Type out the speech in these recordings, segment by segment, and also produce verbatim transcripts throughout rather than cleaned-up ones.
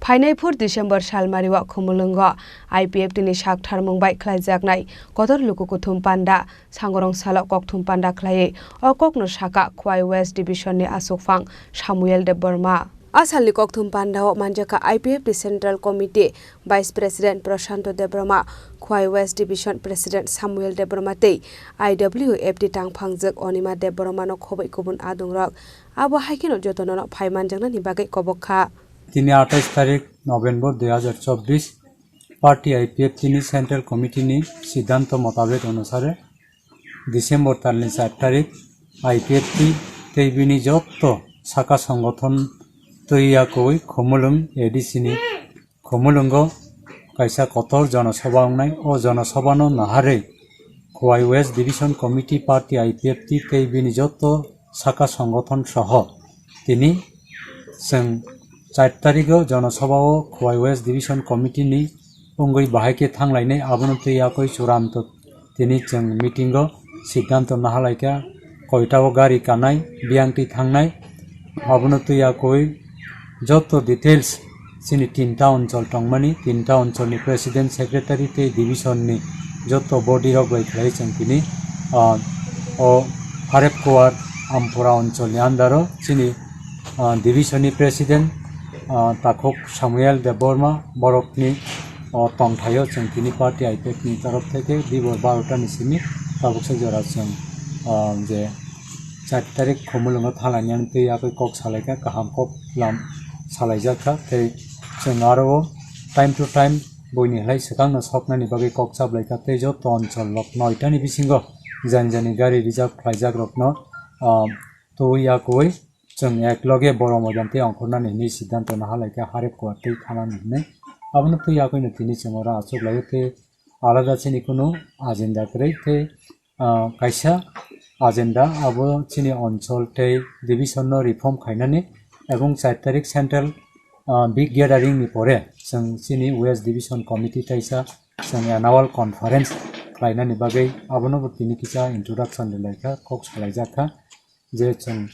Phainai phur December salmario Khumulwngo I P F T ni sak tharmung bai khlaijaknai kotor luku kuthum panda sangorong salo kokthum panda khlaiwi o kokno sakha Khwai West Division ni aswkphang Samuel Debbarma. A salni kokthum pandao manjakha I P F T Central Committee Vice President Prashanto Debbarma, Khwai West Division President Samuel Debbarma tei I W F T tangphangjak Onima Debbarma no khoboi kubun adungrok. Abo hai kheno jotono no phai manjaknani bagwi kobok kha. Tini atais tarik November dui hazar chobbish, party I P F T ni Central Committee ni siddhanto motabek onusare December talni char tarik I P F T tei bini jotto saka songothon twi yakwi Khumulwng A D C ni Khumulwngo kaisa kotor jonosoba wngnai. O jonosobano naharwi Khowai West Division Committee party I P F T tei bini jotto saka songothon soho tini chwng char tarigo jonosobao Khowai West Division Committee ni wngwi bahai khe thanglainai, abono twi yakwi churanto tini chwng meeting o siddhanto nahalaikha, koita o gari kanai, biyang twi thangnai, abono twi yakwi joto details chini tinta onchol tongmani, tinta onchol ni president, secretary tei division ni joto body rok bai khlai chwng tini, ah, o Harep Kuwar Ampura onchol ni under o chini, ah, division ni president, ah, Takhuk Samuel Debbarma borok ni o tongthaio chwng tini party I P F ni torof theke dibor barota ni simi tabuksa jora chwng, ah, je char tarik Khumulwngo thalainani tei yakwi kok salaikha, kaham kok lam salaijakha tei chwng aro o time to time buini halai swkangno soknani bagwi kok chaplaikha tei joto onchol lok noitani bisingo jani jani gari reserve khlaijakrokno, ah, tubui yakwi chwng ek loge Borok moidan tei ongkhornani hinwi siddhanto nahalaikha Harep Kuwar tei thanani hinwi. Abono twi yakwino tini chwng oro achuklaio tei alada chini kunu agenda kwrwi tei, ah, kaisa agenda abo chini onchol tei division no reform khainani ebong char tarik central, ah, big gathering ni pore chwng chini West Division Committee taisa chwng annual conference khlainani bagwi abono bo tini kisa introduction rwlaikha, kok salaijakha. Je chwng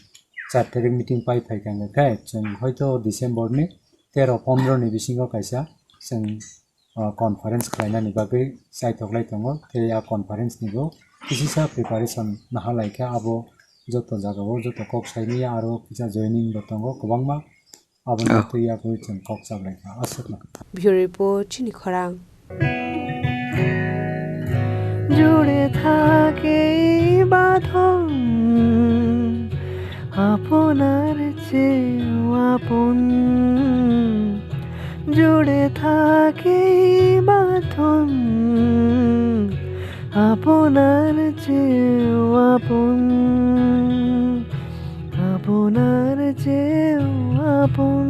char tarik meeting pai phaikha hwnkhe chwng hoito December ni tero pondro ni bisingo kaisa chwng, ah, conference khlainani bagwi chaithoklai tongo tei a conference ni bo kisisa preparation nahalaikha, abo joto jagao joto kok saimaya aro kisa joining bo tongo kwbangma. Aboni twi yakwi chwng kok chaplaikha. Aswkno. Bureau Report, chini khorang. জুড়ে থাকে এই বাঁধন আপনার চেয়েও আপন। জুড়ে থাকে এই বাঁধন আপনার চেয়েও আপন। আপনার চেয়েও আপন।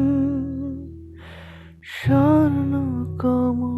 স্বর্ণ কমল